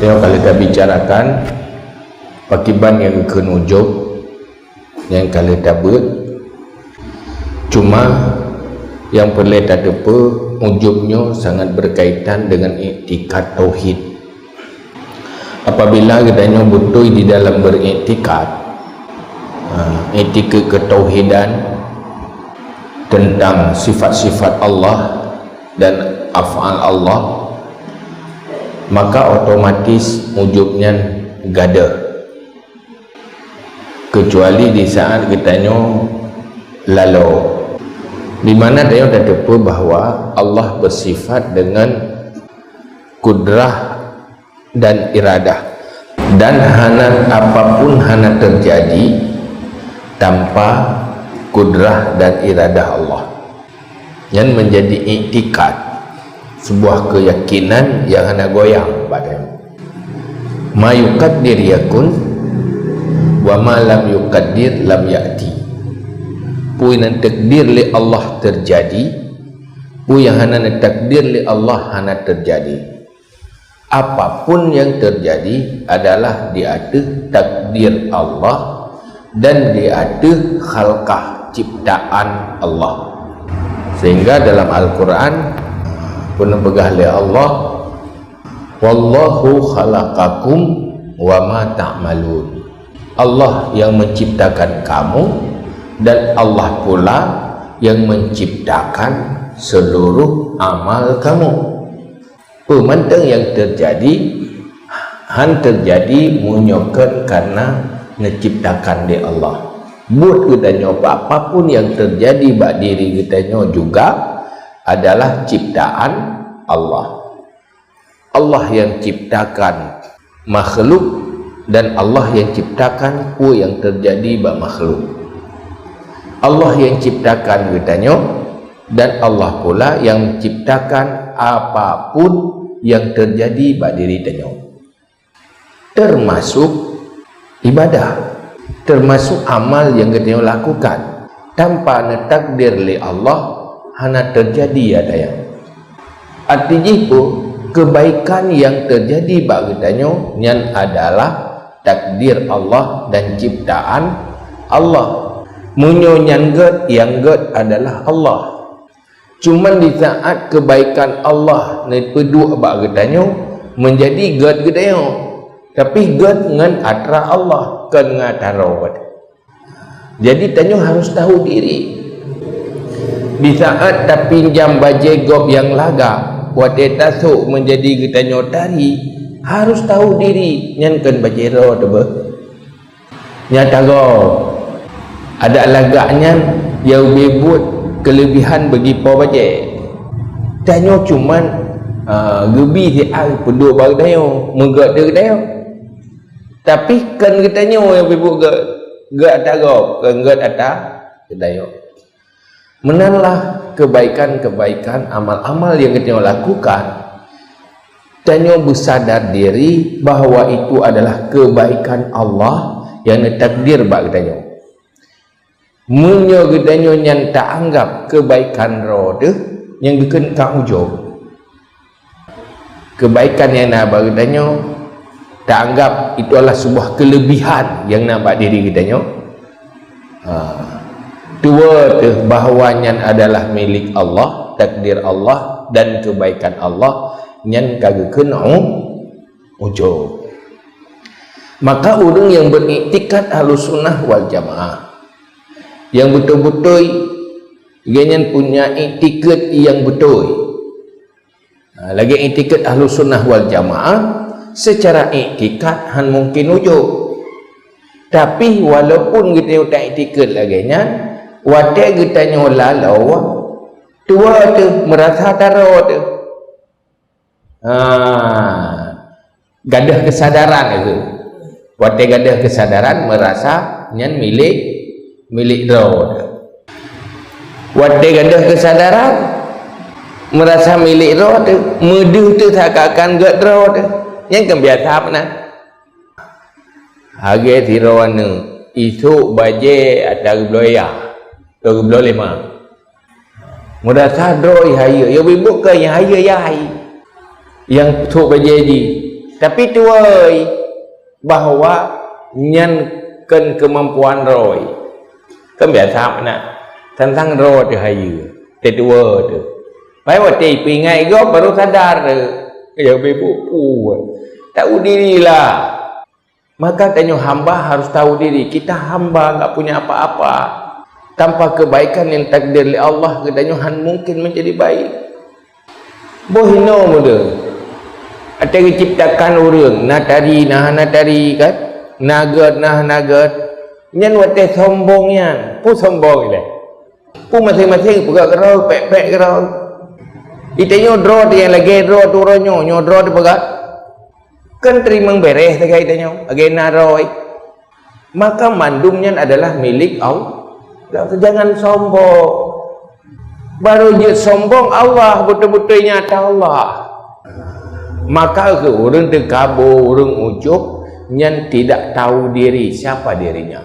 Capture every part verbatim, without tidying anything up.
Nyoe ka lheueh tabicarakan pakiban nyang geukheun ujub nyang ka lheueh tabeuet. Cuma nyang peureulée tateupeue, ujub nyoe sangat berkaitan dengan iktikad tauhid. Apabila geutanyoe beutôi di dalam beriktikad, ha, iktikad ketauhidan tentang sifat-sifat Allah dan af'al Allah, maka otomatis ujub nyan gadeuh. Kecuali di saat geutanyoe lalo, di mana tanyoe tateupeue bahwa Allah bersifat dengan kudrah dan iradah, dan hana, apapun hana terjadi tanpa kudrah dan iradah Allah. Nyan menjadi iktikad, sebuah keyakinan yang hana goyang bak tanyoe. Ma yuqaddir yakun, wa ma lam yuqaddir lam ya'ti. Peue nyang takdir lé Allah terjadi, peue nyang hana neutakdir lé Allah hana terjadi. Apapun yang terjadi adalah di ateueh takdir Allah dan di ateueh khalqah, ciptaan Allah. Sehingga dalam Al-Quran peuneuk peugah lé Allah, "Wallahu khalaqakum wa ma ta'malun." Allah yang menciptakan kamu dan Allah pula yang menciptakan seluruh amal kamu. Peue mantong nyang teujadi, han teujadi meunyoe kon kareuna neuciptakan lé Allah. Buet geutanyoe, apapun nyang teujadi bak diri geutanyoe juga adalah ciptaan Allah. Allah nyang ciptakan makhluk dan Allah nyang ciptakan peue nyang teujadi bak makhluk. Allah nyang ciptakan geutanyoe dan Allah pula nyang ciptakan apapun nyang teujadi bak diri tanyoe, teumasok ibadah, teumasok amal nyang geutanyoe lakukan. Tanpa neutakdir lé Allah, hana teujadi ata nyan. Arti jih peue? Keubaikan nyang teujadi bak geutanyoe nyan adalah takdir Allah dan ciptaan Allah. Meunyoe nyan gét, nyang gét adalah Allah. Cuman di saat keubaikan Allah neupeuduek bak geutanyoe, meujadi gét geutanyoe. Tapi gét ngon atra Allah, kon ngon atra droe. Jadi tanyoe harus tahu diri. Di saat tapinjam bajée gob nyang lagak, watée tasok meujadi geutanyoe tari, harus tahu diri nyan kon bajée droe teuh beuh. Nyata gob, adak lagak nyan nyang ubé buet keuleubihan beugipo bajée. Tanyoe cuman, a, geubi siat peuduek bak geutanyoe, meugét geutanyoe. Tapi kon geutanyoe nyang ubé buet gét, gét ata gob, kon gét ata geutanyoe. Meunanlah keubaikan-keubaikan, amal-amal nyang geutanyoe lakukan, tanyoe beusadar diri bahwa itu adalah keubaikan Allah nyang neutakdir bak geutanyoe. Meunyoe geutanyoe nyan taanggab keubaikan droe teuh, nyang geukheun ka ujub. Keubaikan nyang na bak geutanyoe taanggab itu adalah sebuah keuleubihan nyang na bak diri geutanyoe. Ha. Tuwoe teuh bahwa nyan adalah milék Allah, takdir Allah dan keubaikan Allah, nyan ka geukheun u-, ujub. Maka ureuëng nyang beuriktikad Ahlussunnah wal Jamaah, nyang beutôi-beutôi gobnyan punya iktikad nyang beutôi. Ha, lagée iktikad Ahlussunnah wal Jamaah, seucara iktikad han mungken ujub. Tapi walaupun geutanyoe taiktikad lagée nyan, watée geutanyoe lalo, tuwoe teuh meurasa taro teuh. Ha, gadôh keusadaran itu. Watée gadôh keusadaran meurasa nyan milék, milék droe teuh. Watée gadôh keusadaran, meurasa milék droe teuh, meudeuh teuh seakan-akan gét droe teuh. Nyan kan biasa meunan. Lagée sidroe aneuëk, isok bajée ata geubloe yah, atau geubloe lé ma. Meurasa droe hayeue, ya bibuk ka nyang hayeue yah. Nyang sok bajée jih. Tapi tuwoi bahwa nyan kon keumampuan droe. Kan biasa meunan. Tantang droe teuh hayeue, teutuwo teuh. Pai watèe ipeuingat gob baru sadar teuh. Ya, bebo puet. Tahu dirilah. Maka tanyoe hamba harus tahu diri. Kita hamba enggak punya apa-apa. Tanpa kebaikan yang takdir oleh Allah, geutanyoe han mungkin menjadi baik. Boh hinoe muda. Ateueh geuciptakan ureueng, na tari, na hana tari kan? Na gèt, na hana gèt. Nyan watèe sombong nyan. Peue sombong ilèe? Peue maséng-maséng peugah keudroe, pèk-pèk keudroe. Di tanyoe droe teuh nyang lagèe droe teuh uroe nyoe, nyoe droe teuh peugah. Kan teurimong bèrèh sagai tanyoe, lagèe na droe. Maka mandum nyan adalah milik Allah. Jangan sombong. Baru jeuet sombong Allah, beutôi-beutôi nyata Allah. Maka keu ureueng teukabo, ureueng ujub, nyan tidak tahu diri, siapa dirinya.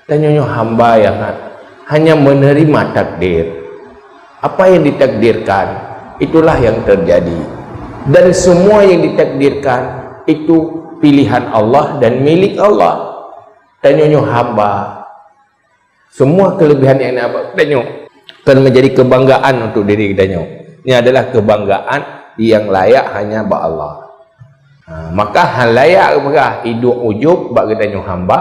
Tanyoe nyoe hamba nyang hanya menerima takdir. Apa yang ditakdirkan, itulah yang terjadi. Dan semua yang ditakdirkan itu pilihan Allah dan milik Allah. Tanyoe nyoe hamba. Semua kelebihan yang ada bak tanyoe akan menjadi kebanggaan untuk diri tanyoe. Ini adalah kebanggaan yang layak hanya bak Allah. Ha, maka han layak peugah idup ujub bak geutanyoe hamba,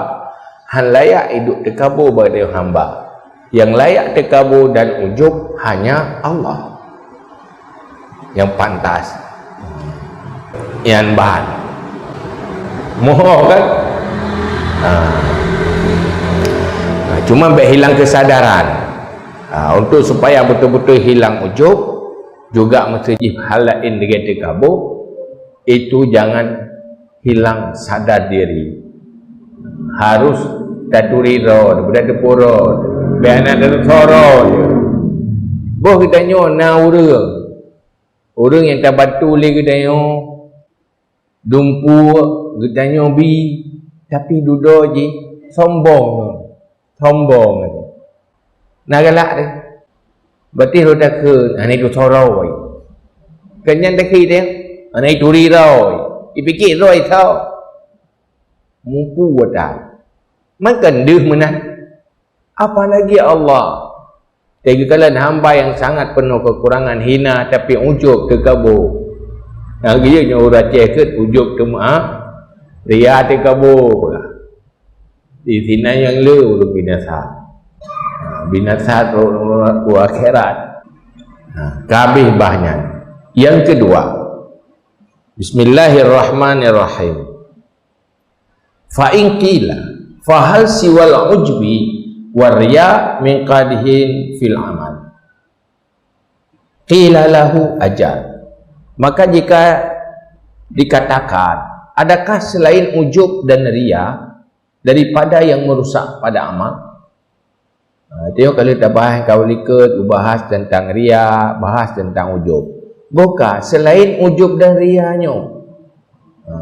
han layak idup teukabo bak geutanyoe hamba. Yang layak teukabo dan ujub hanya Allah. Nyang pantas. Nyan ban. Moh kan? Ha. Ha, cuma bèk hilang kesadaran. Ha, untuk supaya betul-betul hilang ujub, juga meuseujih hal laén lagèe teukabo, itu jangan hilang sadar diri. Harus taturi droe, budak teupeu droe, bèk hana taturi droe. Boh geutanyoe na ureueng. Ureueng nyang tabantu lé geutanyoe, dumpeue geutanyoe bi, tapi dudoe jih sombong. Sombong. Na galak deh. Berarti roda kheun, hana itu soroi. Kan nyan dakhi deh, hana itu riroi. Ipike roi tho. Mupu watai. Maka deuh meunan. Apalagi Allah. Teuka kalon hamba yang sangat penuh kekurangan, hina tapi ujub teukabo. Nah, geuyue nyoe ureueng Aceh keu ujub teuma, ria teukabo. Di sinan nyang le ureueng binasa. Ha, binasa rot u akhirat. Ha, ka habéh bah nyan. Yang kedua, Bismillahirrahmanirrahim. Fa in qila, fa hal siwal ujbi war riya min qadihin fil amal? Qila lahu ajal. Maka jika dikatakan, adakah selain ujub dan ria daripada yang merusak pada amal? Ha, tengok kalau tabahas kaul likot, bahas tentang ria, bahas tentang ujub. Boh ka, selain ujub dan ria nyoe. Ha.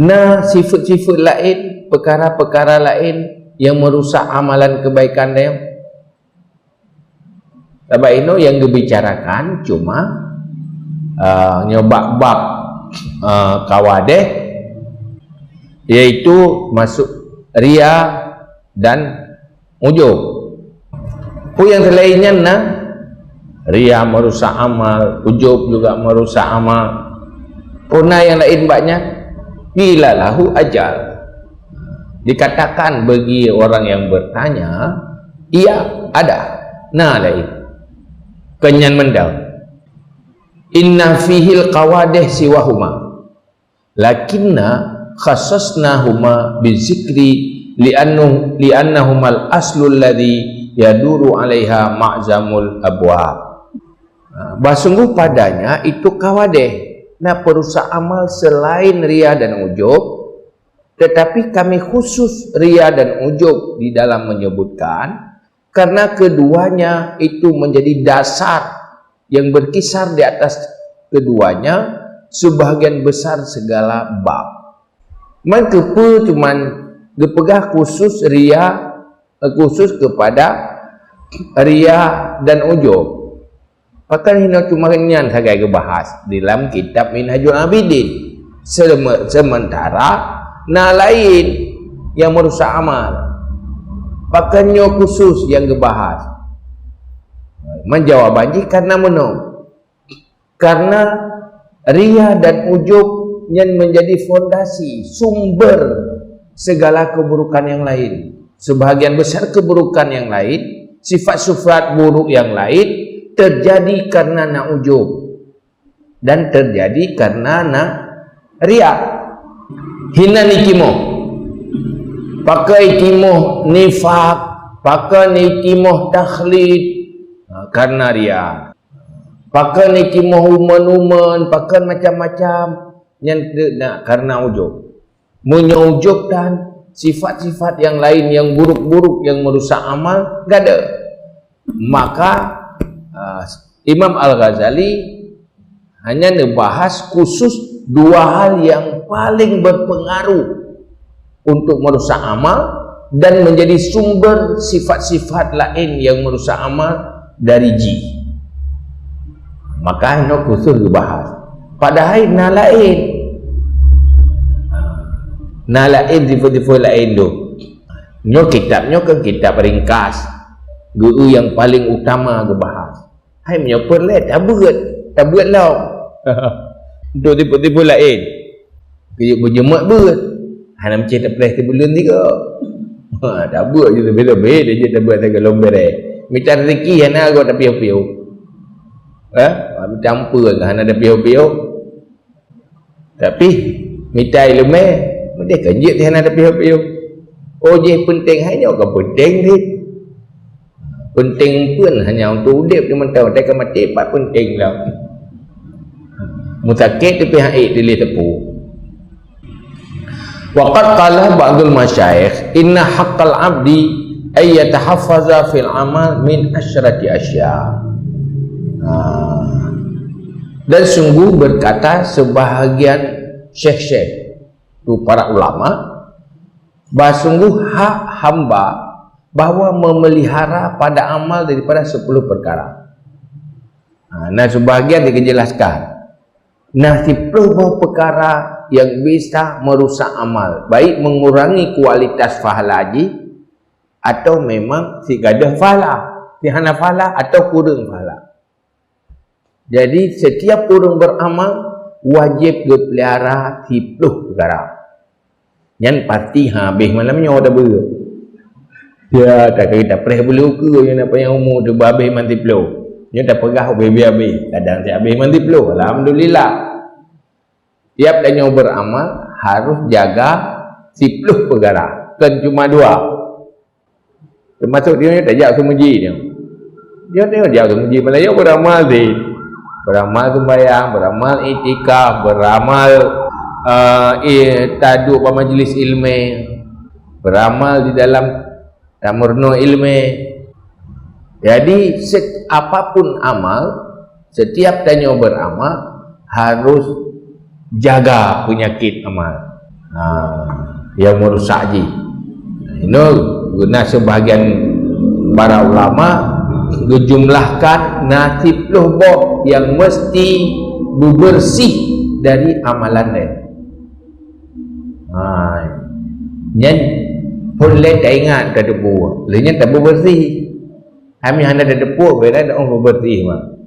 Na sifat-sifat laén, perkara-perkara laén yang merusak amalan kebaikan dia. Sabab inoe yang dibicarakan cuma, uh, nyoe bab-bab, uh, kawadeh, yaitu masuk ria dan ujub. Peue nyang selain nyan na, ria merusak amal, ujub juga merusak amal. Peue na nyang lain bak nyan? Qila lahu ajal. Dikatakan bagi orang yang bertanya, iya, ada. Na lain. Kon nyan mantong. Inna fihil qawadih siwahuma. Lakinna khassasnahuma bizikri li'annu-, li'annahumal aslul ladzi yaduru 'alaiha ma'zamul abwab. Ha, bah sungguh padanya itu kawadeh, na perusak amal selain ria dan ujub, tetapi kami khusus ria dan ujub di dalam menyebutkan, karena keduanya itu menjadi dasar yang berkisar di atas keduanya sebahagian besar segala bab. Man keupeue cuman geupeugah khusus ria, khusus kepada ria dan ujub? Pakon hinoe cuma nyan sagai geubahas di lam kitab Minhajul Abidin. Seme-, sementara na laén nyang meurusak amal. Pakon nyoe khusus nyang geubahas? Menjawab banci karena meunoe. Karena ria dan ujub nyan menjadi fondasi, sumber segala keburukan yang lain. Sebahagian besar keburukan yang lain, sifat-sifat buruk yang lain terjadi karena na ujub dan terjadi karena na ria. Hinan itimoh. Pakon itimoh nifak, pakon itimoh takhlid, ha, karena ria. Pakon itimoh umeuen-umeuen, pakon macam-macam, nyan teu-, na, karena ujub. Meunyoe ujub dan sifat-sifat yang lain yang buruk-buruk yang merusak amal, gada. Maka, ah, Imam Al-Ghazali hanya neubahas khusus dua hal yang paling berpengaruh untuk merusak amal dan menjadi sumber sifat-sifat lain yang merusak amal dari jih. Maka nyoe khusus geubahas. Padahai na laén. Na laén tipe-tipe laén tu. Nyoe kitab nyoe kan kitab ringkas. Geu nyang paling utama geubahas. Hai meunyoe peureulée tabeuet, tabeuet lom. Untuk tipe-tipe laén. Keu beujeumeuk beuet. Hana meucéh tapreh sibuleuen tiga. Ha, tabeuet je leubeh-leubeh dah jeuet tabeuet sigoe lom bereh. Mita rezeki hana gok tapiôh-piôh. Ha? Mita ampeuen hana tapiôh-piôh. Tapi mita ileumé, meudeh kan jeuet hana tapiôh-piôh. Oh, jih penting hai nyoe ka penting jih. Penting pun hanya untuk udeb di mantong, watée ka maté pat penting dah. Musakét tapi hai dilih teupeu. Wa qad qala ba'dul masyayikh, "Inna haqqal 'abdi ay yatahaffaza fil amal min asyrati asya." Ha. Dan sungguh berkata sebahagian syekh-syekh, tu para ulama, bah sungguh hak hamba bahwa memelihara pada amal daripada sepuluh perkara. Ha, nah, sebahagian dijelaskan. Nah, siploh boh peukara nyang bisa meurusak amal, baik mengurangi kualitas pahala jih, atau memang sigadoh pahala, sihana pahala atau kureueng pahala. Jadi, setiap ureuëng beramal wajéb geupeulihara siploh peukara. Nyan pasti habéh malam nyoe tabeuet. Ya, tak kira tapreh bulu ke, nyoe nak payah umu tu habéh man siploh. Nyoe tapeugah ubé-bé habéh, kadang tak habéh man siploh. Alhamdulillah. Tiap tanyoe beramal harus jaga siploh peukara, kon cuma dua. Teumasok dia tajak seumeujih dia. Dia tengok dia seumeujih malam nyoe beramal di, beramal sembahyang, beramal iktikaf, beramal, eh, eh, taduek bak majlis ilmu, beramal di dalam tamurno ilmu. Jadi, set-, apapun amal, setiap tanyoe beramal harus jaga penyakit amal. Ha, yang merusak jih. Inoe guna sebahagian para ulama gejumlahkan na siploh boh yang mesti bebersih dari amalan lain. Ha, nyan pun le taingat ka teupeu. Le nyan tabebersih. Kami hana teupeu, beda dah bebersih mah.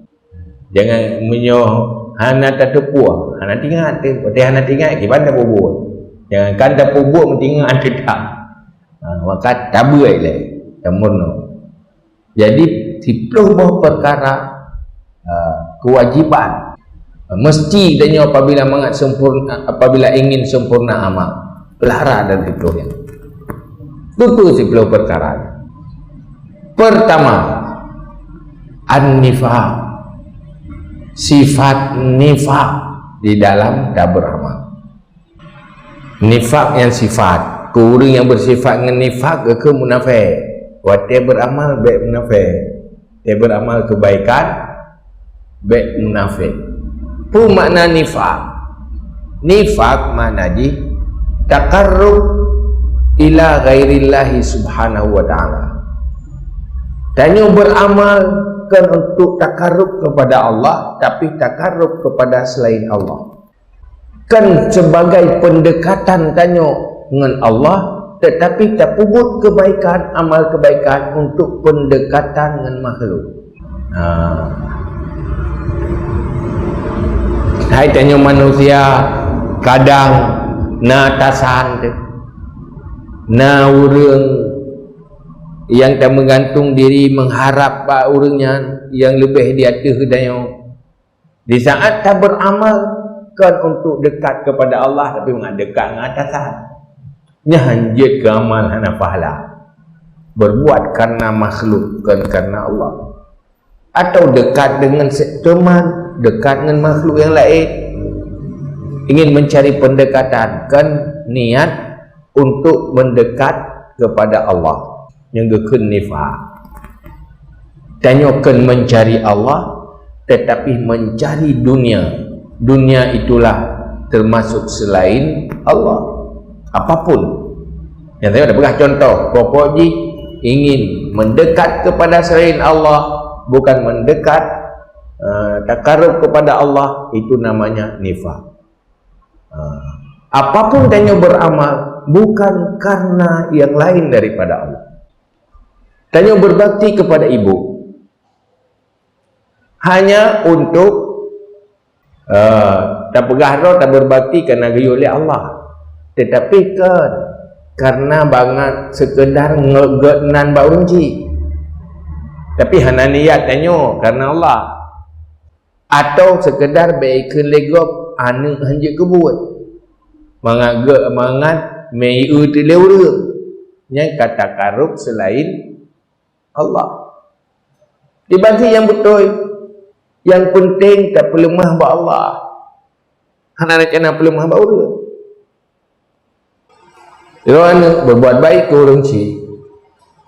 Jangan meunyoe hana tateupeue, hana tingat teuh. Watée hana tingat, kiban tapubuet. Jangankan tapubuet, meutingat teuh dah. Ha, maka tabeuet lé, tamurno. Jadi, siploh boh peukara, ha, keuwajéban. Meusti tanyoe apabila mangat sempurna, apabila ingin sempurna amal, peulihara dan siploh nyan. Peue-peue siploh peukara? Pertama, an-nifaq, sifat nifak di dalam beramal. Nifak nyang sifat, keu ureuëng nyang beusifat ngon nifak geukheun munafék. Watée beuramal bék munafék. Watée beuramal keubaikan bék munafék. Peue makna nifak? Nifak makna jih taqarrub ila ghairillahi subhanahu wa ta'ala. Tanyoe beuramal kon untuk takarub kepada Allah, tapi takarub kepada selain Allah. Kan sebagai pendekatan tanyoe ngon Allah, tetapi tapeubuet kebaikan, amal kebaikan untuk pendekatan ngon makhluk. Ha. Hai tanyoe manusia, kadang na atasan teuh, na ureuëng nyang tameugantung diri mengharap bak ureuëng nyan nyang leubeh di ateueh tanyoe. Di saat taberamal, kon untuk dekat kepada Allah, tapi mangat dekat ngon atasan. Nyan jeuet keu amal hana pahala. Berbuat karena makhluk, kon karena Allah. Atau dekat dengan se-, teman, dekat dengan makhluk yang lain. Ingin mencari pendekatan, kon niat untuk mendekat kepada Allah. Nyang geukheun nifak. Tanyoe kon mencari Allah, tetapi mencari dunia. Dunia itulah termasuk selain Allah. Apapun. Nyang saya dah peugah contoh, pokok jih ingin mendekat kepada selain Allah, bukan mendekat, eh, takarub kepada Allah, itu namanya nifak. Ha. Apapun tanyoe beramal, bukan karena yang lain daripada Allah. Tanyoe berbakti kepada ibu hanya untuk, eh, tapeugah droe taberbakti karena geuyue lé Allah. Tetapi kon karena bangat sekedar nge-, geunan bak ureuëng chik. Tapi hana niat tanyoe karena Allah. Atau sekedar bèk ikheun lé gob aneuëk hanjeuet keubuet. Mangat geuh mangat mé ié teuh lé ureuëng. Nyan ka takarub selain Allah. Di bagi nyang beutôi, nyang penting tapeuleumah bak Allah. Hana rencana peuleumah bak ureuëng. Droeneuh berbuat baik keu ureuëng chik,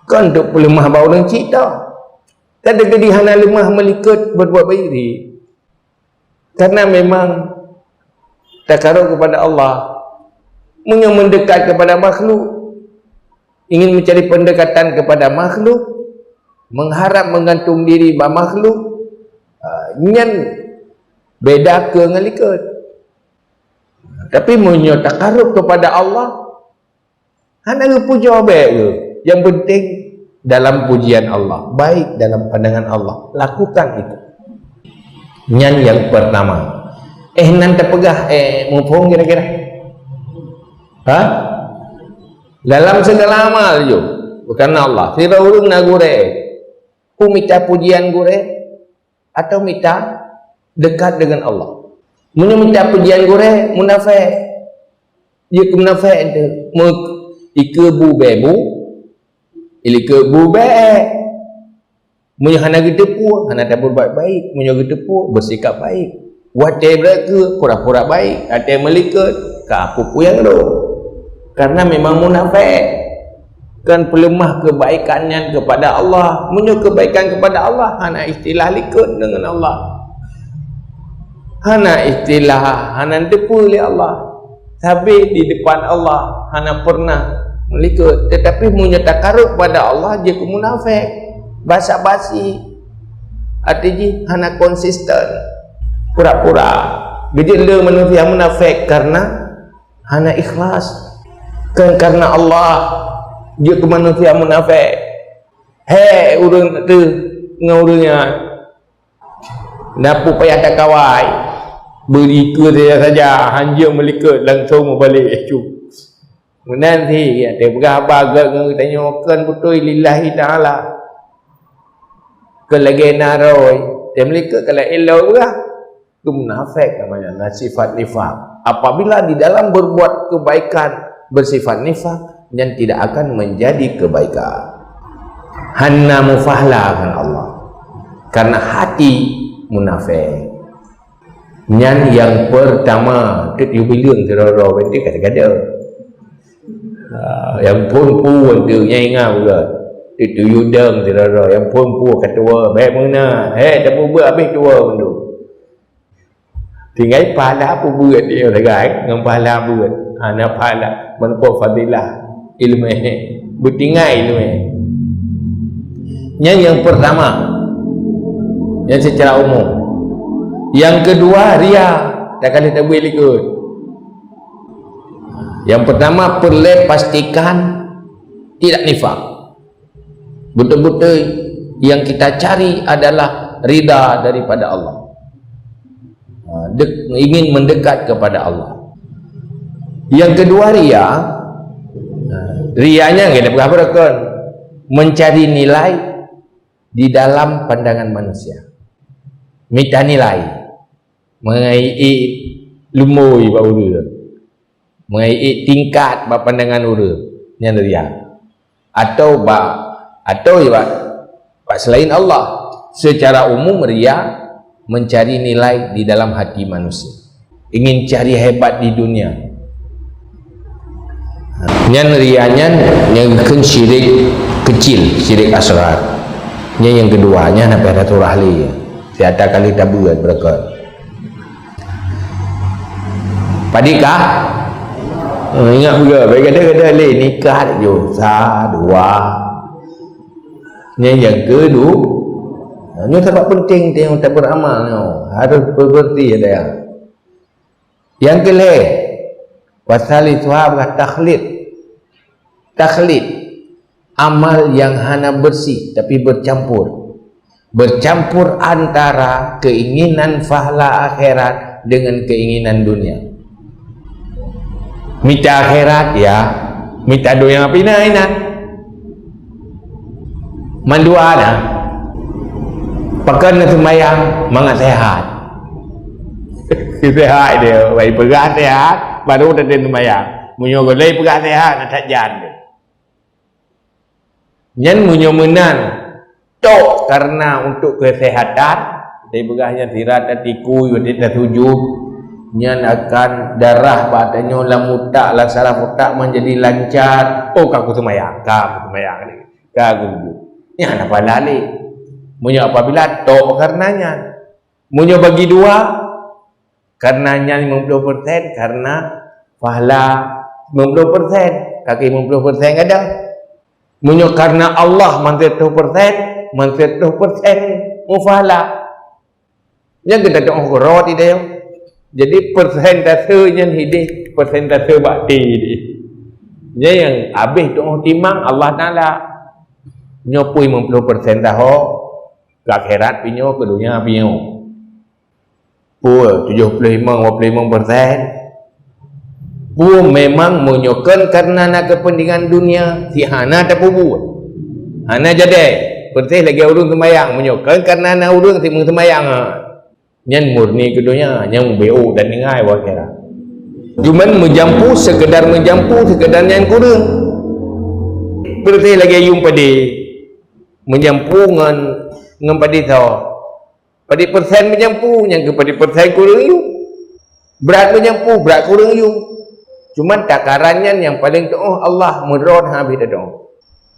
kon untuk peuleumah bak ureuëng chik tho. Tapi jadi hana leumah meulikot berbuat baik di. Karena memang takarub kepada Allah. Meunyoe mendekat kepada makhluk, ingin mencari pendekatan kepada makhluk, mengharap menggantung diri bak makhluk, ah, nyan beda keu ngon likot. Tapi meunyoe takarub kepada Allah, hana geupujoe bèk geuh. Yang penting dalam pujian Allah, baik dalam pandangan Allah, lakukan itu. Nyan yang pertama. Eh, nan tapeugah, eh, muphom kira-kira? Ha? Dalam segala amal jih, bukan Allah. Sidroe ureuëng na gurèe, peue mita pujian gurèe atau mita dekat dengan Allah. Meunyoe mita pujian gurèe, munafék. Jeuet keu munafék teuh. Meu-, ikeue bu bèe bu, ilikot bu bèe. Meunyoe hana geuteupeue, hana tabuet baik-baik. Meunyoe geuteupeue, bersikap baik. Watèe brat keu pura-pura baik, watèe meulikot, ka peue-peue nyang lom. Karena memang munafék. Kan peuleumah kebaikan nyan kepada Allah. Meunyoe kebaikan kepada Allah, hana istilah likot deungon Allah. Hana istilah, hana teupeue lé Allah. Sabe di depan Allah hana pernah meulikot. Tetapi meunyoe takarub pada Allah, jeuet keu munafék. Basa-basi. Arti jih hana konsisten. Pura-pura. Geujeuet lé manusia munafék karena hana ikhlas. Kan karena Allah, jeuet keu manusia munafék. Hé, ureuëng teuh ngon ureuëng nyan. Na peue payah takawai. Beulikot saja, hanjeuet meulikot langsung meubalek. Cu. Meunan cit, ya, tapeugah haba geutanyoe kon beutôi lillahi ta'ala. Kon lagèe na roh, teuh meulikot ka laén lom peugah. Itu munafék namanya, na sifat nifak. Apabila di dalam berbuat kebaikan bersifat nifak, nyan tidak akan menjadi kebaikan. Hana meupahala ngon Allah. Karena hati munafék. Nyan yang pertama, teuh yue bileung sidroe-droe, berarti kadang-kadang. Ah, nyang phôn peue teuh, nyang ingat bukan. Teuh yue dong sidroe-droe, nyang phôn peue ka tuwoe, bèk meunan. Hé, tapeubuet habéh tuwoe mandum. Tinggai pahala peubuet dia sagai, ngon pahala buet. Ha, na pahala, meuneupeue fadilah, ileumèe. Beutinggai ileumèe. Nyan nyang pertama. Nyan secara umum. Nyang keudua, ria. Takah lheueh tabeuet likot. Yang pertama, peureulée pastikan tidak nifak. Betul-betul yang kita cari adalah ridha daripada Allah. Ha, dek-, ingin mendekat kepada Allah. Yang kedua, ria. Ha, ria nyan kita peugah beureukan, mencari nilai di dalam pandangan manusia. Mita nilai, mengai lumboi bak ureuëng. Mengai tingkat bak pandangan ureuëng, nyan ria. Atau bak, atau ya bak, bak selain Allah. Secara umum, ria mencari nilai di dalam hati manusia. Ingin cari hebat di dunia. Nyan ria nyan, nyang kheun syirik kecil, syirik asghar. Nyan yang kedua, nyan apa ada surah li. Siata kali tabuat berkat. Padikah? Oh, ingat juga, baik kata-kata leh nikah ju sa dua. Nyan yang kedua. Nyoe sabab penting teuh nyang taberamal nyoe. Harus bebersih ada. Yang kelhée, pasal itu takhlid. Takhlid, amal yang hana bersih tapi bercampur. Bercampur antara keinginan pahala akhirat dengan keinginan dunia. Mita akhirat, ya. Mita dunia pina inan. Mandua na. Pakon na sembahyang mangat sehat. Sehat dia, baik peugah sehat, baru teuntèe sembahyang. Meunyoe golai peugah sehat, na that jan dia. Nyan meunyoe meunan tok karena untuk kesehatan, tapi peugah nyan sira tatiku, watèe tasujud, nyan akan darah bak tanyoe lam utak, lam saraf utak menjadi lancar. Oh, ka kuseumayang, ka kuseumayang ni, ka kusujud. Nyan apa lalé. Meunyoe apabila tok karena nyan. Meunyoe bagi dua, karena nyan lima puluh persen, karena pahala lima puluh persen, kaki lima puluh persen kadang. Meunyoe karena Allah, man seratus persen, man seratus persen mupahala. Nyan kita tengok rot idéh. Jadi, persentase nyan hidéh, persentase bakti hidéh. Nyan nyang habéh tengok timang Allah Taala. Nyoe pun lima puluh persen taho, ke akhirat pi nyoe, ke dunia pi nyoe. Peue tujoh ploh limong, dua ploh limong persen? Peue memang meunyoe kon karena na kepentingan dunia, si hana tapeubuet. Hana jadi. Persis lagèe ureueng seumayang, meunyoe kon karena na ureueng si meuseumayang, ha. Nyan murni keu dunia, nyan mubeuôk dan ingai bak akhirat. Cuman meujampu, sekedar meujampu, sekedar nyan kureueng. Persis lagèe yuem padé. Meujampu ngon, ngon padé tho. Padé persen meujampu, nyang keu padé persen kureueng yuem. Brat meujampu, brat kureueng yuem. Cuman takaran nyan nyang paleng tuoh Allah, meudroe habéh tatuoh.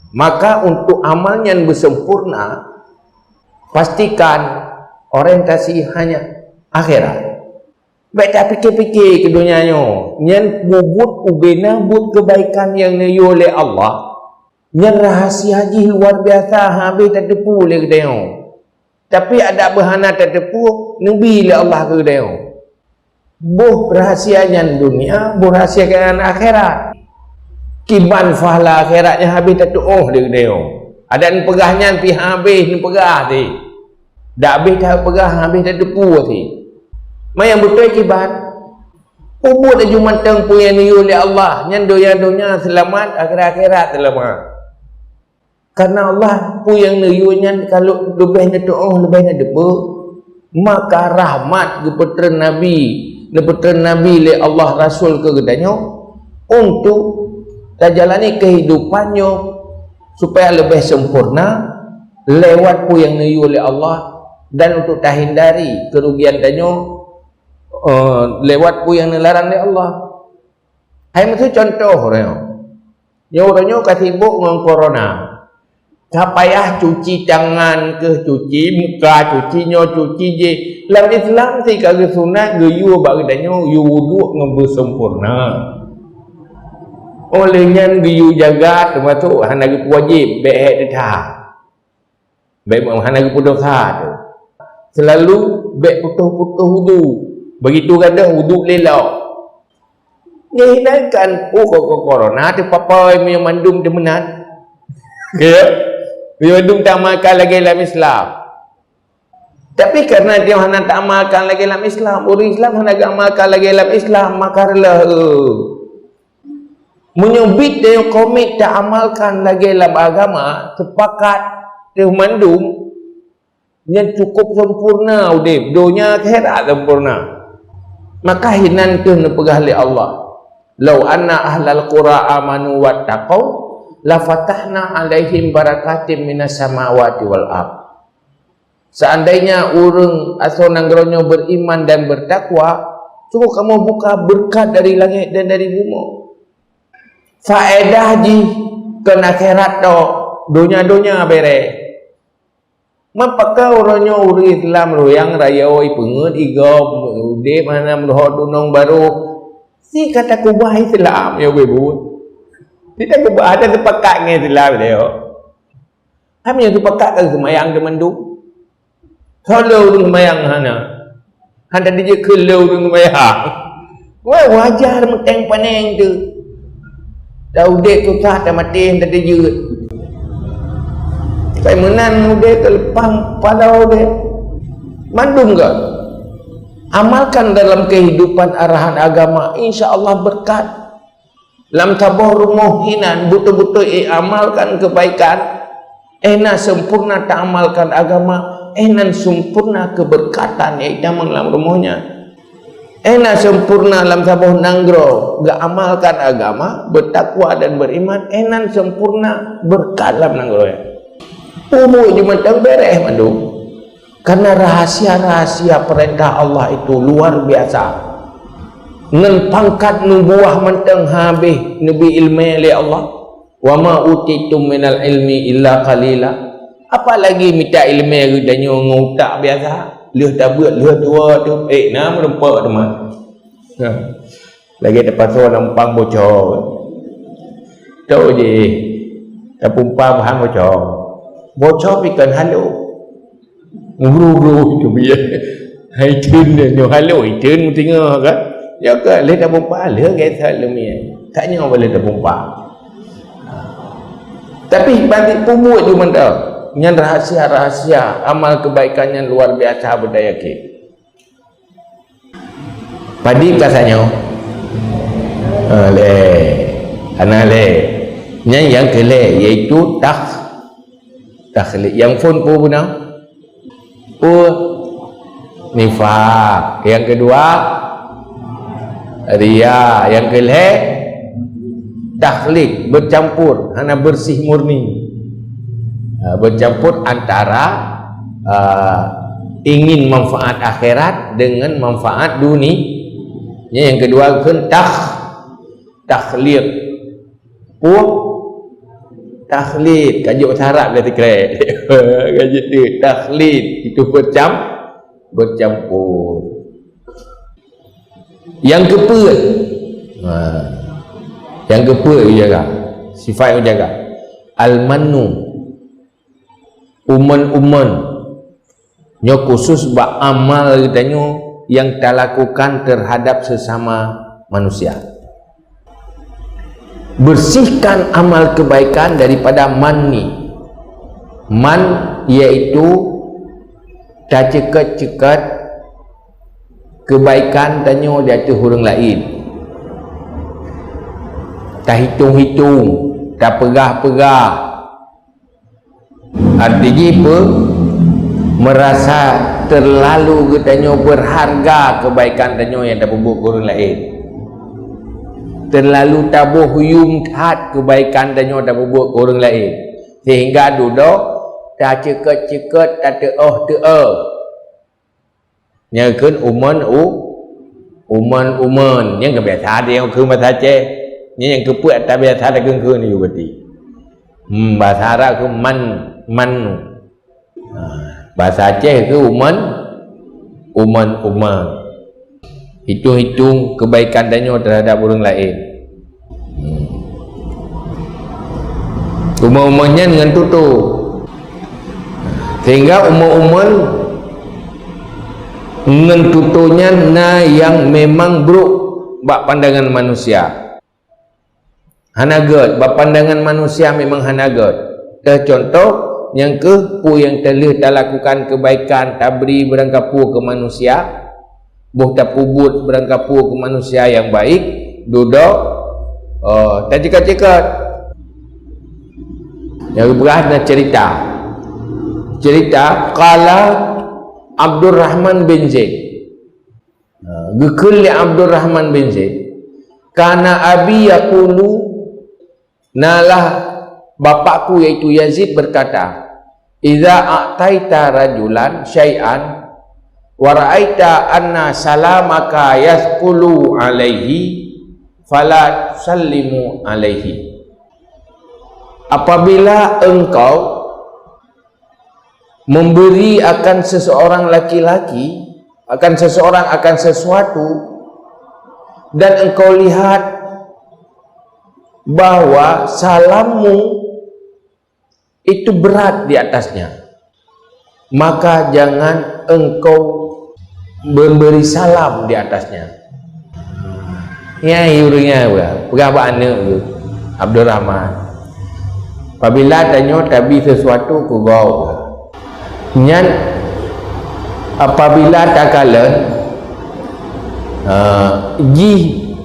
Maka untuk amal nyan beusempurna, pastikan orientasi hanya akhirat. Bèk tapike-pike keu donya nyoe, nyan bubuet ubena buet keubaikan nyang neuyue lé Allah. Nyan rahsia jih luar biasa, habéh tateupeue lé geutanyoe. Tapi adak beuhana tateupeue, neubi lé Allah keu geutanyoe. Boh rahsia nyan dunia, boh rahsia keuadaan akhirat. Kiban pahala akhirat nyan habéh tatuoh lé geutanyoe. Adak neupeugah nyan pih habéh neupeugah teuh. Dak habéh tapeugah, habéh tateupeue teuh. Ma nyang beutôi kiban. Peubuet laju mantong peue nyang neuyue lé Allah, nyan donya-donya seulamat, akhirat-akhirat seulamat. Karena Allah, peue nyang neuyue nyan ka leubeh neutuoh, leubeh neuteupeue, maka rahmat geupeutreun Nabi, neupeutreun Nabi lé Allah Rasul keu geutanyoe untuk tajalani keuhidupan nyoe supaya leubeh sempurna lewat peue nyang neuyue lé Allah dan untuk tahindari keurugian tanyoe eh, lewat peue nyang neularang lé Allah. Hai meusu contoh uroe nyoe. Nyoe uroe nyoe ka sibok ngon corona. Ka payah cuci tangan keuh, cuci muka, cuci nyoe, cuci jih. Lam Islam sih ka geusunat geuyue bak geutanyoe yue wuduk ngon beusempurna. Oleh nyan geuyue jaga teumasok hana geupeuwajéb, bèk hék teuthah. Bèk hana geupeudosa tu. Selalu bèk putôh-putôh wudu. Begitu gadôh wudu lé lok. Nyang hinakan, oh, ko-, ko-, corona teupapai meunyoe mandum teuh meunan. Ya? Meunyoe mandum taamalkan lagée lam Islam. Tapi karena dia hana taamalkan lagée lam Islam, ureuëng Islam hana geuamalkan lagée lam Islam, maka reuloh, eh. Meunyoe biet tanyoe komit taamalkan lagée lam agama, sepakat teuh mandum, nyan cukup sempurna udeb, donya akhirat sempurna. Maka hinan teuh neupeugah lé Allah, "Lau anna ahlal qura amanu wattaqau, lafatahna 'alaihim barakatim minas samawati wal ard." Seandainya ureuëng asoe nanggroe nyoe beriman dan bertakwa, sungguh kamoe buka beureukat dari langét dan dari bumoe. Faedah jih kon akhirat tok, donya-donya bereh. Mapaka uroe nyoe ureuëng Islam ruyang rayeuk ipeungeut igom udeb hana meuruho dunong barô, si ka takubah Islam ya ibu. Si takubah ada sepakat ngon Islam dia. Kami nyang teupakat ka seumayang teumandum. Soe le ureuëng seumayang hana? Hana dijeuet keu le ureuëng seumayang. Wah, wajar meuteng paneng tu. Dah udeb susah, dah maté, dah dijeuet. Kai meunan udeb, leupah pada udeb. Mandum ke? Amalkan dalam kehidupan arahan agama, insya Allah berkat. Lam saboh rumoh hinan beutôi-beutôi iamalkan keubaikan, éh na sempurna taamalkan agama, éh nan sempurna keubeurkatan nyang itamong lam rumoh nyan. Éh na sempurna lam saboh nanggroe geuamalkan agama, beutakwa dan beuriman, éh nan sempurna beurkat lam nanggroe nyan. Peue buet jih mantong bereh mandum. Karena rahasia-rahasia peurintah Allah itu luar biasa. Ngon pangkat nubuwah mantong habéh neubi iéleumé lé Allah. "Wa ma utitum minal ilmi illa qalila." Apalagi mita iéleumé geutanyoe ngon utak biasa, lheueh tabeuet, lheueh tuwoe tu, éh, na meurumpok teuma. Nah. Lagée tapasoe lam umpang boco. Toh jih, tapumpa bahan boco. Boco pih kon halo. Gru-gru itu biya. Hai cun dia nyoe halo, icun meutingoh kan. Ya ke, leh tapumpa, leh gesa leumian. Tak nyoe boleh tapumpa. Tapi bagi pembuat jumanda, nyan rahasia-rahasia amal kebaikan yang luar biasa berdaya ke. Padib ka tanyoe? Ha, lé. Hana lé. Nyan nyang keu lhée, yaitu takh-, takhlid. Nyang phon peue beuna? Peue? Nifak. Nyang keudua, riya. Nyang keu lhée, takhlid, bercampur, hana bersih murni. Ha, bercampur antara, ha, ingin manfaat akhirat dengan manfaat duni-, nya nyang keudua kheun takh-, takhlid. Peue? Takhlid, ka jeuet bahasa Arab dah sikrek. Ka jeuet tu, takhlid, itu bercam-, bercampur. Nyang keupeuet. Ha. Nyang keupeuet jaga. Sifat jaga. Al-mannu. Umon-umon. Nyoe khusus bak amal geutanyoe nyang talakukan terhadap sesama manusia. Bersihkan amal kebaikan daripada manni. Man yaitu taceuket-ceuket kebaikan tanyoe di ateueh ureuëng laén. Tahitong-hitong, tapeugah-peugah. Arti jih peue? Merasa terlalu geutanyoe berharga kebaikan tanyoe nyang tapeubuet keu ureuëng laén. Terlalu taboh yum that kebaikan tanyoe tapeubuet keu ureuëng laén. Sehingga dudoe taceuket-ceuket, tateuoh-teuoh. Nyang kheun umon u-, umon-umon. Nyang keubiasa tanyong kheun bahasa Aceh. Nyang, nyang keupeuet tabiasa takheun-kheun ju berarti. Hmm, bahasa Arab kheun man, man. Ha, bahasa Aceh kheun umon, umon-umon. Hitung-hitung kebaikan tanyoe terhadap ureuëng laén. Umon-umon nyan ngon tutoe. Sehingga umon-umon ngon tutoe nyan na nyang memang brok. bak pandangan manusia. Hana gét, bak pandangan manusia memang hana gét. Teucontoh, nyang keuh peue nyang teulheueh talakukan keubaikan, tabri beurangkapeue keu manusia, boh tapeubuet beurangkapeue keu manusia nyang baik, dudoe, oh, taceukat-ceukat. Nyang geupeugah na cerita. Cerita, qala Abdurrahman bin Zaid. Ha, geukheun lé Abdurrahman bin Zaid, "Kana abi yaqulu, nalah bapakku yaitu Yazid berkata, 'Idza a'taita rajulan syai'an wa ra'aita anna salamaka yathqulu alaihi, fala tusallimu alaihi.'" Apabila engkau memberi akan seseorang laki-laki, akan seseorang, akan sesuatu, dan engkau lihat bahwa salammu itu berat di atasnya, maka jangan engkau memberi salam di atasnya. Nyan ureuëng nyan peugah, peugah bak aneuëk geuh, Abdurrahman, "Apabila tanyoe tabi sesuatu keu gob, nyan apabila takalon, ah, jih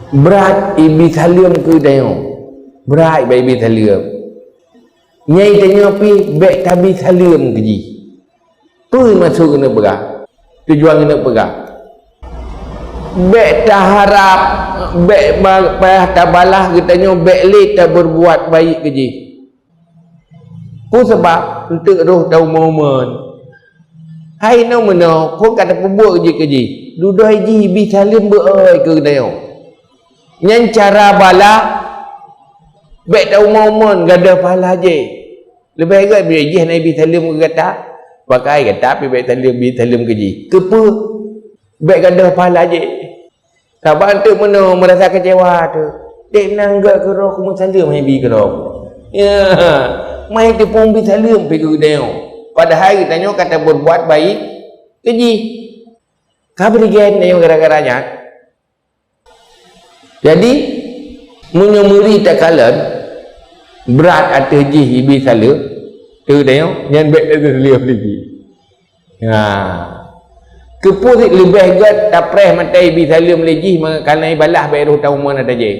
brat ibi saleuem keu tanyoe, brat ibi saleuem. Nyan tanyoe pih bék tabi saleuem keu jih." Peue maksud keuneuk peugah? Tujuan keuneuk peugah, bék taharab, bék ba-, payah tabalah geutanyoe, bék lé tabeurbuat baik keu jih. Peue sabab? Eunteuk roh ta umon-umon. Hai nyoe meunoe, phon ka tapeubuet jih keu jih, dudoe jih ibi saleuem beu-oi keu geutanyoe. Nyan cara balah, bék ta umon-umon, gadôh pahala jih. Leubeh gét beu jih na ibi saleuem keu gata, pakai gata pih bék saleuem, bi saleuem keu jih. Keupeue? Bék gadôh pahala jih. Sabab eunteuk meunoe meurasa keucewa teuh, dék nan gét keudroe kumeusaleuem hai bi keudroe. Ya, mai teupeu bi saleuem pih keu geutanyoe. Padahai geutanyoe ka tabeurbuat baik keu jih. Ka beurigén tanyoe gara-gara nyan. Jadi, meunyoe meuri takalon brat ateueh jih ibi saleuem, teudeungoe nyan bék tasaleuem lé jih. Ha. Keupeue leubeh gét tapreh mata ibi saleuem lé jih, meukanan ibalah bék roh ta umon ata jih.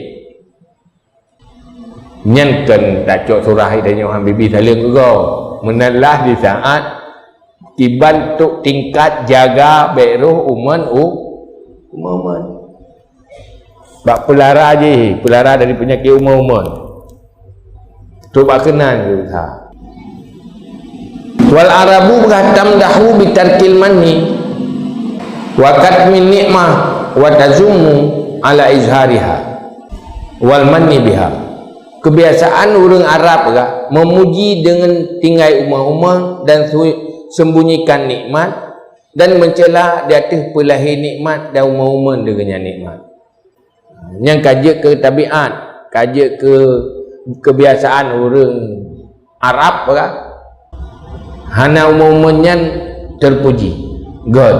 Nyan kon tacok surah itanyoe han bibi saleuem keu gob. Meunan lah di saat kiban tok tingkat jaga bék roh umon u-, umon-umon. Bak peulara jih, peulara dari peunyakét umon-umon. Tok bak keunan geuha. Wal Arabu tamdahu bitarkil manni wa katmin nikmah wa tazummu ala izhariha wal manni biha. Keubiasaan ureuëng Arab ka meumuji deungon tinggai umon-umon dan su-, sembunyikan nikmat dan meucela di ateueh peulahé nikmat dan umon-umon deungon nyan nikmat. Nyang ka jeuet keu tabiat, ka jeuet keu keubiasaan ureuëng Arab ka. Hana umon-umon nyan teupuji, gét,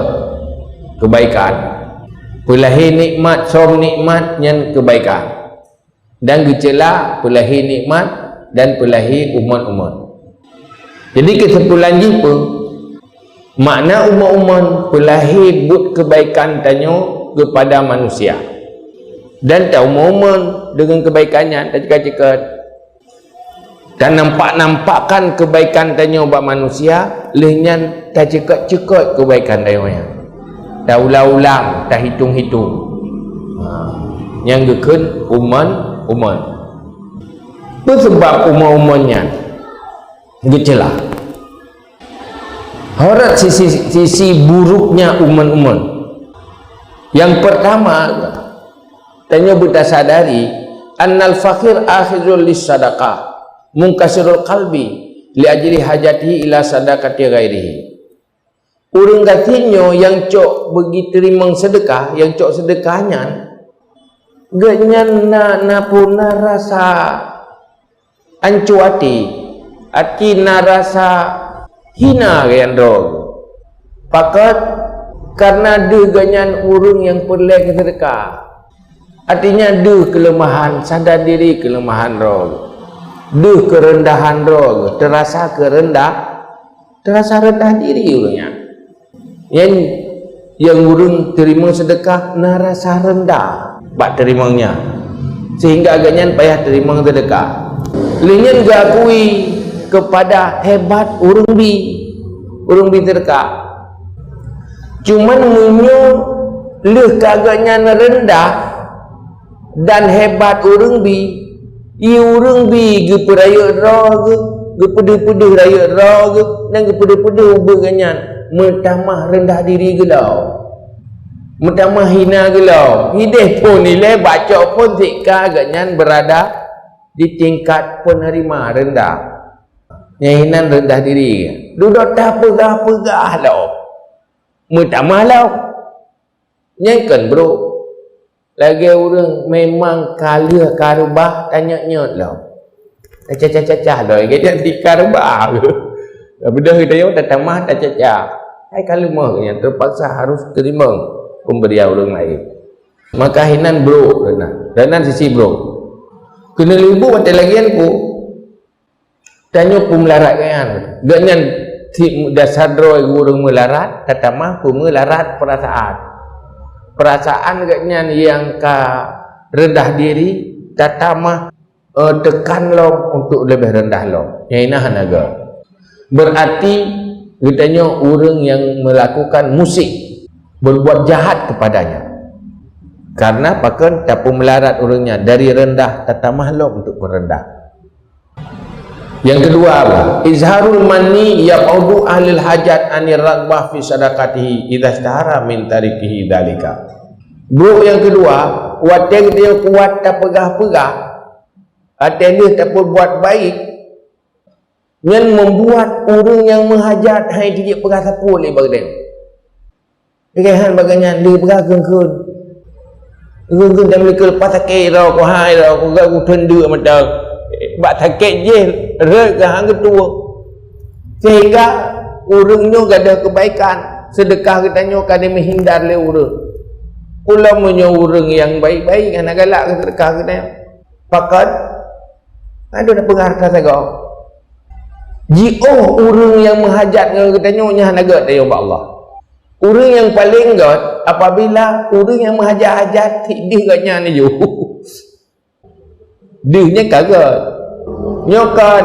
keubaikan. Peulahé nikmat, som nikmat nyan keubaikan. Dan geucela peulahé nikmat dan peulahé umon-umon. Jadi keusimpulan jih peue? Makna umon-umon peulahé buet keubaikan tanyoe keupada manusia. Dan taumon-umon deungon keubaikan nyan, taceukat-ceukat. Tanampak-nampakkan keubaikan tanyoe bak manusia, lheueh nyan taceukat-ceukat keubaikan tanyoe nyan. Taulang-ulang, tahitong-hitong. Ha, nyang geukheun umon-umon. Peue sabab umon-umon nyan geucela? Horot sisi, sisi buruknya umon-umon. Yang pertama, tanyoe beutasadari, annal faqir akhizul lis sadaqah, munkasirul qalbi, li ajli hajatihi ila sadaqati ghairihi. Ureuëng gasien nyoe nyang cok beugi teurimong seudeukah, nyang cok seudeukah nyan, geuhnyan na, na puna rasa anco até, até na rasa hina geuhnyan droe. Pakon? Kareuna deuh geuhnyan ureuëng nyang peureulée keu seudeukah. Artinya deuh keuleumahan, sadar diri keuleumahan droe. Deuh keureundahan droe, teurasa keureundah, teurasa reundah diri ureuëng nyan. Nyan nyang ureuëng teurimong seudeukah na rasa reundah bak teurimong nyan, sehingga gobnyan payah teurimong seudeukah. Lheueh nyan geuakui keupada hebat ureuëng bi, ureuëng bi seudeukah. Cuman meunyoe lheueh ka gobnyan reundah dan hebat ureuëng bi, i ureuëng bi geupeurayeuk droe geuh, geupeudeuh-peudeuh rayeuk droe geuh, dan geupeudeuh-peudeuh ubeuet gobnyan, meutamah reundah diri geuh lom. Meutamah hina geuh lom. Ideh phon ilée bacok phon sika gobnyan beurada di tingkat penerima rendah. Nyang inan reundah diri. Dudoe tapeugah-peugah lom. Meutamah lom. Nyang kon brok. Lagée ureuëng memang ka lheueh ka reubah tanyot-nyot lom. Tacacah-cacah lom, lagée nyan tika reubah. Beudôh geutanyoe tatamah tacacah. Hai ka leumoh nyan terpaksa harus teurimong pemberian ureuëng laén. Maka hinan brok reunah. Reunah sisi brok. Keuneuk leubu watée lagée nyan ku. Tanyoe peumelarat gobnyan. Gobnyan si dasar droe ureuëng meularat, tatamah peumeularat peurasaan. Peurasaan gobnyan nyang ka reundah diri, tatamah, eh, teukan lom untuk leubeh reundah lom. Nyang inan hana gét. Beurati geutanyoe ureuëng nyang meulakukan musik, berbuat jahat kepadanya. Karena pakon tapeumeularat ureuëng nyan dari reundah tatamah lom untuk peureundah. Yang kedua apa? Izharul manni yab'udu ahlil hajat anir raghbah fi sadaqatihi idza isytahara min tarikihi dzalika. Brok yang kedua, watée geutanyoe kuat tapeugah-peugah, watée lheueh tapeubuat baik, nyan membuat ureuëng nyang meuhajat hai jijak peugah sapeue lé bak geutanyoe. Lagée han bak gobnyan lé peugah kheun-kheun. Kheun-kheun dan meulikeue leupah sakét droe ku hai droe ku gak kuteun deuk mantong. Bak sakét jih rot geuhan geutueng. Sehingga ureuëng nyoe gadôh keubaikan, seudeukah geutanyoe ka dimeuhindar lé ureuëng. Ulôn meunyoe ureuëng nyang baik-baik hana galak keu seudeukah geutanyoe. Pakon? Aduh na peugah rasa sagoe. Jiôh ureuëng nyang meuhajat ngon geutanyoe nyan hana gét tanyoe bak Allah. Ureuëng nyang paleng gét apabila ureuëng nyang meuhajat-hajat tiek deuh gobnyan nyoe. Deuh nyan ka gét. Nyoe kan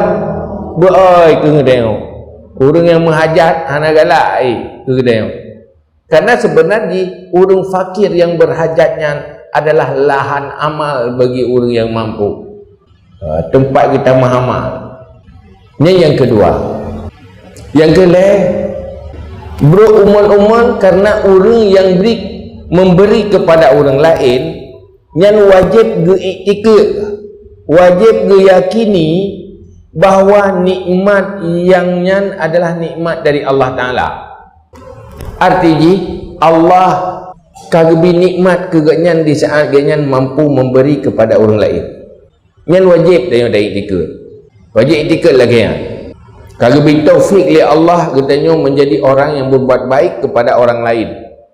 beuoi keu geutanyoe. Ureuëng nyang meuhajat hana galak ai keu geutanyoe. Karena sebenarnya ureuëng fakir yang berhajat nyan adalah lahan amal bagi ureuëng yang mampu. Ha, tempat geutamah amal. Nyan yang kedua. Yang keulhée, brok umon-umon karena ureuëng yang beri, memberi kepada ureuëng laén, nyan wajéb geuiktikeuet, wajéb geuyakini bahwa nikmat nyang nyan adalah nikmat dari Allah Taala. Arti jih, Allah ka geubri nikmat keu gobnyan di saat gobnyan mampu memberi kepada ureuëng laén. Nyan wajéb tanyoe taiktikeuet. Wajéb iktikeuet lagée nyan. Ka geubri taufik lé Allah geutanyoe menjadi orang yang berbuat baik kepada orang lain.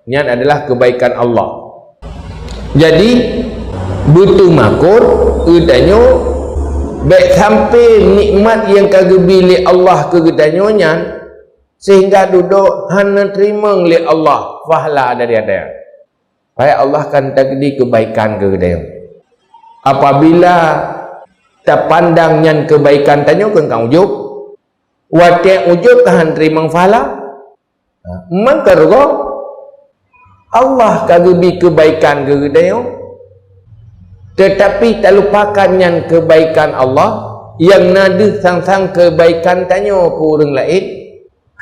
Nyan adalah kebaikan Allah. Jadi, beuteumakot geutanyoe bék sampai nikmat nyang ka geubri lé Allah keu geutanyoe nyan sehingga dudoe hana teurimong lé Allah pahala dari adan. Padahai Allah kan takdi kebaikan keu geutanyoe. Apabila tapandang nyan kebaikan tanyoe keu ka ujub, watée ujub ka han teurimong pahala, meunan ka rugoe. Allah ka geubri kebaikan keu geutanyoe, teutapi talupakan nyan kebaikan Allah nyang na deuh sang-sang kebaikan tanyoe keu ureuëng laén.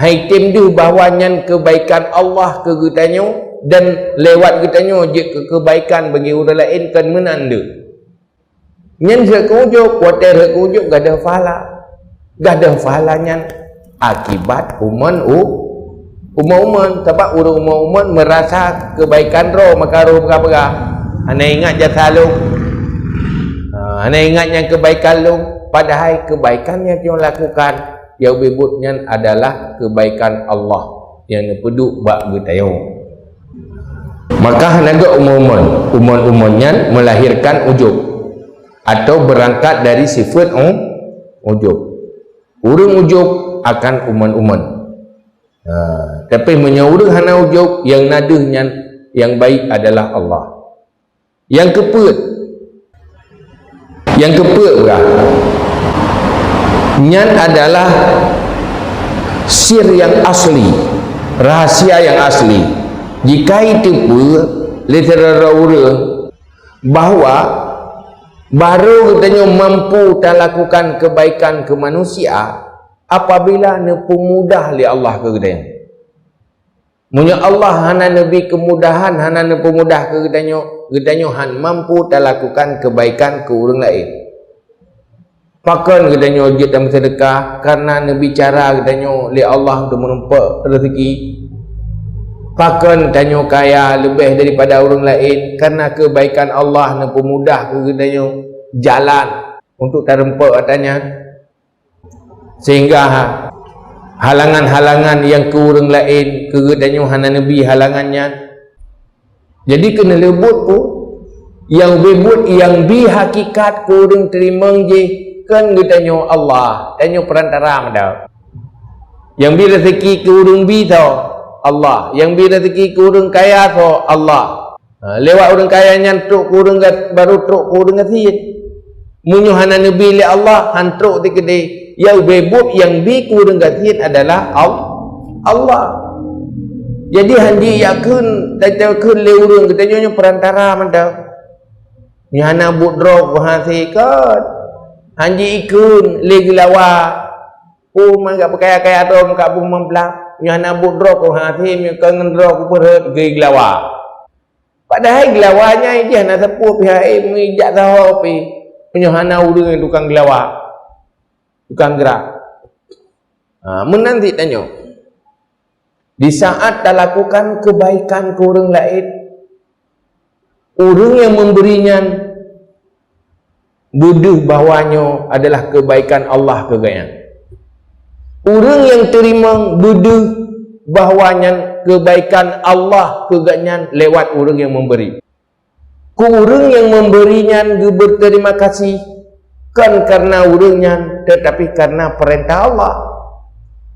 Hai tem deuh bahwa nyan kebaikan Allah keu geutanyoe dan lewat geutanyoe jeuet keu kebaikan bagi ureuëng laén kon meunan deuh. Nyan rhot keu ujub, watée rhot keu ujub gadôh pahala. Gadôh pahala nyan akibat umon u-, umon-umon. Sabab ureuëng umon-umon meurasa kebaikan droe maka roh peugah-peugah, "Hana ingat jasa lôn. Ha, hana ingat nyang kebaikan lôn." Padahai kebaikan nyang tanyoe lakukan nyang ubit buet nyan adalah kebaikan Allah nyang neupeuduek bak geutanyoe. Maka hana gét umon-umon. Umon-umon nyan melahirkan ujub atau berangkat dari sifat u-, ujub. Ureuëng ujub akan umon-umon. Ha, tapi meunyoe ureuëng hana ujub, nyang na deuh nyan, nyang baik adalah Allah. Nyang keupeuet, nyang keupeuet uroe nyan adalah sir nyang asli, rahasia nyang asli. Jika itu pun lé sidroe ureuëng bahwa baru geutanyoe mampu talakukan kebaikan ke manusia apabila neupeumudah lé Allah keu geutanyoe. Meunyoe Allah hana neubi keumudahan, hana neupeumudah keu geutanyoe, geutanyoe han mampu talakukan kebaikan keu ureuëng laén. Pakon geutanyoe jeuet dan meuseudeukah karena neubi cara geutanyoe lé Allah untuk meurumpok rezeki? Pakon tanyoe kaya leubeh daripada ureuëng laén karena kebaikan Allah neupeumudah keu geutanyoe jalan untuk tarumpok ata nyan? Sehingga ha-, halangan-halangan nyang keu ureuëng laén keu geutanyoe hana neubi halangan nyan. Jadi keuneuk leubuet ku nyang beubuet nyang bi hakikat keu ureuëng teurimong jih kon geutanyoe Allah, tanyoe perantara mantong. Nyang bi rezeki keu ureuëng bi tho Allah, nyang bi rezeki keu ureuëng kaya tho Allah. Ha, lewat ureuëng kaya nyan trok keu ureuëng gat-, baru trok keu ureuëng gasien. Meunyoe hana neubi lé Allah, han trok teukeudeh. Nyang beubuet nyang bi keu ureuëng gasien adalah Al-, Allah. Jadi han jiyakheun, takheun lé ureuëng geutanyoe nyoe perantara mantong. Nyoe hana buet droe keu hasé kon. Han jikheun lé geulawa. Oh, mangat beukaya-kaya droe muka beuh meubelah. Nyoe hana buet droe keu hasé, nyoe kon ngon droe keu peureuet geugeulawa. Padahai geulawa nyan jih hana sapeue pih hai meujak saho pih. Meunyoe hana ureuëng tukang geulawa, tukang gerak. Ha, meunan cit tanyoe. Di saat talakukan kebaikan keu ureuëng laén, ureuëng nyang memberi nyan beudeuh bahwa nyoe adalah kebaikan Allah keu gobnyan. Ureuëng nyang teurimong beudeuh bahwa nyan kebaikan Allah keu gobnyan lewat ureuëng nyang memberi. Keu ureuëng nyang memberi nyan geubeuterima kasih, kon karena ureuëng nyan, tetapi karena perintah Allah.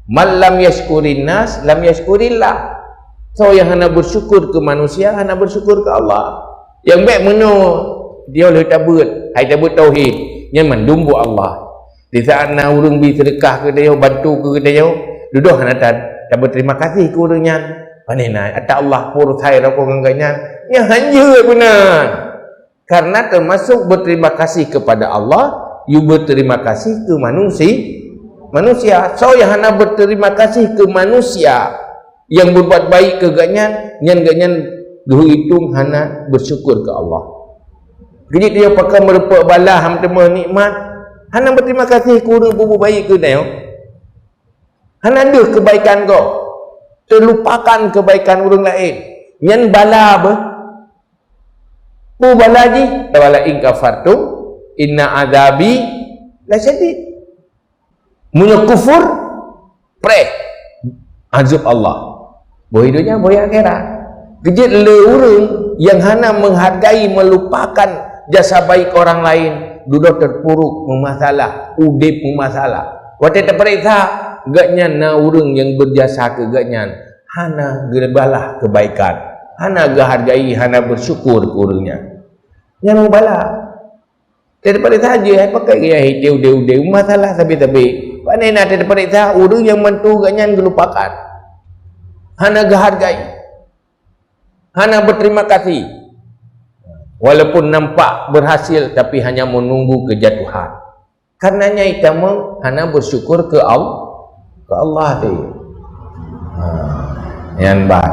"Man lam yashkurin nas, lam yashkurillah." Soe nyang hana bersyukur keu manusia, hana bersyukur keu Allah. Nyang bék meunoe, dia lheueh tabeuet, hai tabeuet tauhid, nyan mandum buet Allah. Di saat na ureuëng bi seudeukah keu geutanyoe, bantu keu geutanyoe, dudoe hana ta-, tabeuterima kasih keu ureuëng nyan. Pane na, ata Allah peurutai rokok ngon gobnyan. Nyan hanjeuet meunan. Karena termasuk berterima kasih kepada Allah, you berterima kasih ke manusi-, manusia. Soe nyang hana berterima kasih ke manusia, nyang berbuat baik keu gobnyan, nyan gobnyan geuhitong hana bersyukur keu Allah. Keu jih tanyoe pakon meurumpok bala han teumé nikmat, hana berterima kasih keu ureuëng peubuet baik keu tanyoe. Hana deuh kebaikan gob, terlupakan kebaikan ureuëng laén. Nyan bala beuh. Peue bala jih? "Wala in kafartum inna adzabi lasyadid." Meunyoe kufur, preh azab Allah. Boh i donya, boh i akhirat. Keu jih lé ureuëng nyang hana menghargai, melupakan jasa baik orang lain, dudoe terpuruk, meumasalah, udeb meumasalah. Watée tapareksa, gobnyan na ureuëng nyang berjasa keu gobnyan, hana geubalah kebaikan, hana geuhargai, hana bersyukur keu ureuëng nyan. Nyan meubalah. Teupareksa jih, hai pakai gaya hijau udeb-udeb, masalah sabe-sabe. Pane na teupareksa ureuëng nyang bantu gobnyan geulupakan. Hana geuhargai. Hana berterima kasih. Walaupun nampak berhasil, tapi hanya menunggu kejatuhan. Karenanya ita meuh hana bersyukur ke Allah. Keu Allah teuh. Ha, nyan ban.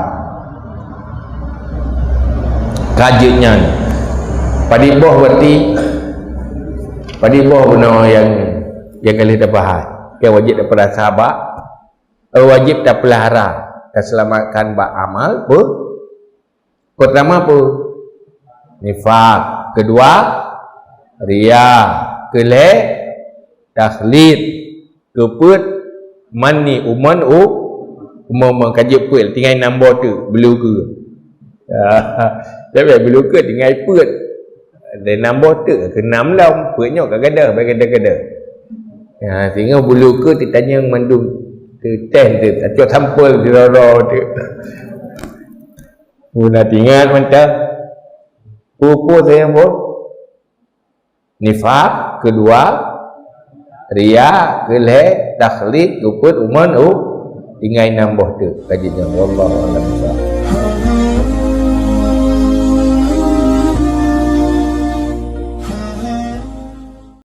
Ka jeuet nyan. Padub boh berarti, padub boh bunoe nyang, nyang ka lheueh tapahat. Nyang wajéb tapeurasa bak, eh, wajéb tapeulahara, taseulamatkan bak amal peuh. Pertama apa? Nifak. Kedua, ria. Keulhée, takhlid. Keupeuet, mani, umon, u-, umon, umon, ka jeuet peuet, tinggai nam boh teuk, beuleugeue. Tapi bulu keut tinggai peuet. Ada enam boh teuk, keu enam lom, peuet nyoe ka gadoh, bak gadoh-gadoh. Ya, sehingga bulu keut titanyong mandum, teuh teh teuh, tacok sampel di roro teuh. Guna ingat mantap. Pupuk saya pun. Nifak, kedua, riya, kelhèe, takhlid, keupeuet, uman, u, tinggai enam boh teuk. Kaji nyan, wallahu a'lam bishawab.